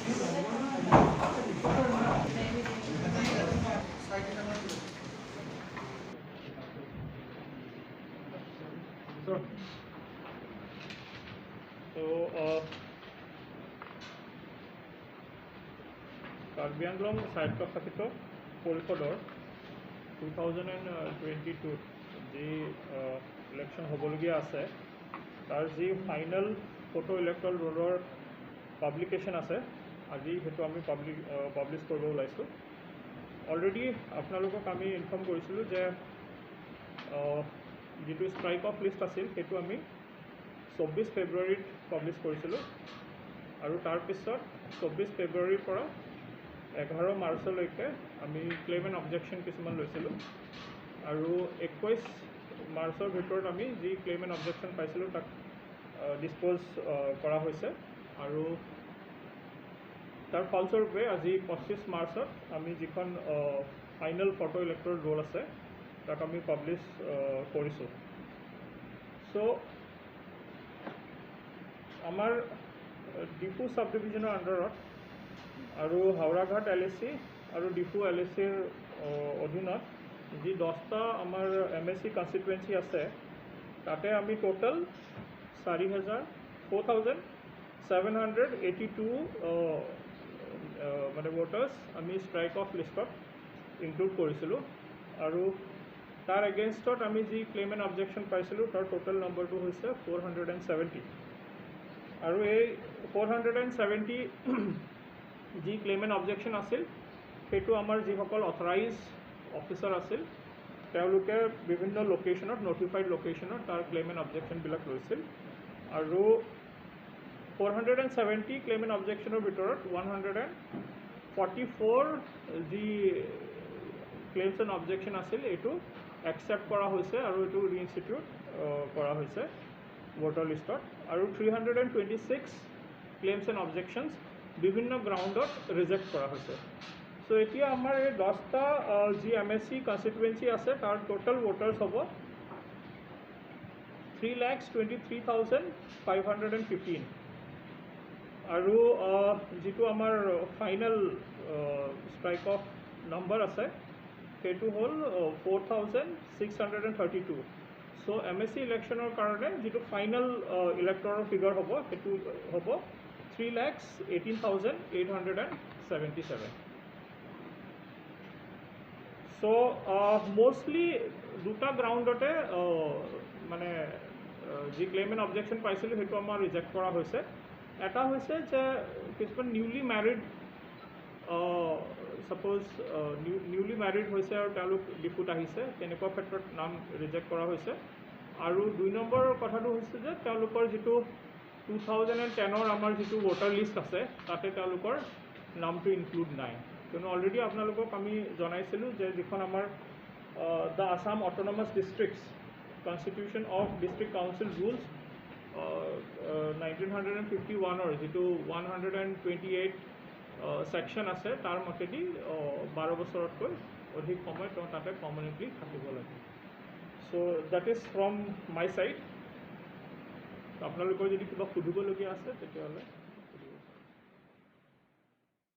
So, Karbi Anglong স্বায়ত্তশাসিত পৰিষদৰ 2022ত যি ইলেকশ্যন হ'বলগীয়া আছে, তাৰ যি ফাইনেল ফটো ইলেক্ট্ৰল ৰোলৰ পাব্লিকেশ্যন আছে, আজি সেইটো আমি পাব্লিছ কৰিব ওলাইছোঁ। অলৰেডি আপোনালোকক আমি ইনফৰ্ম কৰিছিলোঁ যে যিটো ষ্ট্ৰাইক অফ লিষ্ট আছিল, সেইটো আমি 24 ফেব্ৰুৱাৰীত পাব্লিছ কৰিছিলোঁ আৰু তাৰপিছত 24 ফেব্ৰুৱাৰীৰ পৰা 11 মাৰ্চলৈকে আমি ক্লেইম এণ্ড অবজেকশ্যন কিছুমান লৈছিলোঁ আৰু 21 মাৰ্চৰ ভিতৰত আমি যি ক্লেইম এণ্ড অবজেকশ্যন পাইছিলোঁ, তাক ডিছপ'জ কৰা হৈছে আৰু তাৰ ফলস্বৰূপে আজি 25 মাৰ্চত আমি যিখন ফাইনেল ফটো ইলেক্ট্ৰল ৰোল আছে, তাক আমি পাব্লিছ কৰিছোঁ। চ' আমাৰ ডিফু চাব ডিভিজনৰ আণ্ডাৰত আৰু হাওৰাঘাট এলএচি আৰু ডিফু এলএচিৰ অধীনত যি 10টা আমাৰ এমএচি কনষ্টিটুৱেঞ্চি আছে, তাতে আমি টোটেল 4000, 4782 মানে ভোটাৰ্ছ আমি ষ্ট্ৰাইক অফ লিষ্টত ইনক্লুড কৰিছিলোঁ আৰু তাৰ এগেইনষ্টত আমি যি ক্লেইম এণ্ড অবজেকশ্যন পাইছিলোঁ, তাৰ টোটেল নম্বৰটো হৈছে 470। আৰু এই 470 যি ক্লেইম এণ্ড অবজেকশ্যন আছিল, সেইটো আমাৰ যিসকল অথৰাইজ অফিচাৰ আছিল, তেওঁলোকে বিভিন্ন লোকেশ্যনত, নটিফাইড লোকেশ্যনত তাৰ ক্লেইম এণ্ড অবজেকশ্যনবিলাক লৈছিল। আৰু 470 ক্লেইম এণ্ড অবজেকশ্যনৰ ভিতৰত 144 যি ক্লেইমছ এণ্ড অবজেকশ্যন আছিল, এইটো একচেপ্ট কৰা হৈছে আৰু এইটো ৰিইনষ্টিটিউট কৰা হৈছে ভোটাৰ লিষ্টত আৰু 326 claims and objections বিভিন্ন গ্ৰাউণ্ডত ৰিজেক্ট কৰা হৈছে। চ' এতিয়া আমাৰ এই 10টা যি এমএচি কনষ্টিটুৱেঞ্চি আছে, তাৰ টোটেল ভোটাৰ্ছ হ'ব 3,23,515 আৰু যিটো আমাৰ ফাইনেল ষ্ট্ৰাইক অফ নম্বৰ আছে, সেইটো হ'ল 4632। চ' এমএচি ইলেকশ্যনৰ কাৰণে যিটো ফাইনেল ইলেক্টৰৰ ফিগাৰ হ'ব, সেইটো হ'ব 3,18,877। চ' মষ্টলি দুটা গ্ৰাউণ্ডতে মানে যি ক্লেইম এণ্ড অবজেকশ্যন পাইছিলোঁ, সেইটো আমাৰ ৰিজেক্ট কৰা হৈছে। এটা হৈছে যে কিছুমান newly married, suppose newly married হৈছে আৰু তেওঁলোক ডিফুত আহিছে, তেনেকুৱা ক্ষেত্ৰত নাম ৰিজেক্ট কৰা হৈছে। আৰু দুই নম্বৰ কথাটো হৈছে যে তেওঁলোকৰ যিটো 2010ৰ আমাৰ যিটো ভোটাৰ লিষ্ট আছে, তাতে তেওঁলোকৰ নামটো ইনক্লুড নাই, কিয়নো অলৰেডি আপোনালোকক আমি জনাইছিলোঁ যে যিখন আমাৰ the Assam Autonomous Districts Constitution of District Council Rules 1951ৰ যিটো 128 ছেকশ্যন আছে, তাৰ মতেদি 12 বছৰতকৈ অধিক সময় তেওঁ তাতে পাৰ্মানেণ্টলি থাকিব লাগে। So that is from my side. আপোনালোকৰ যদি কিবা সুধিবলগীয়া আছে, তেতিয়াহ'লে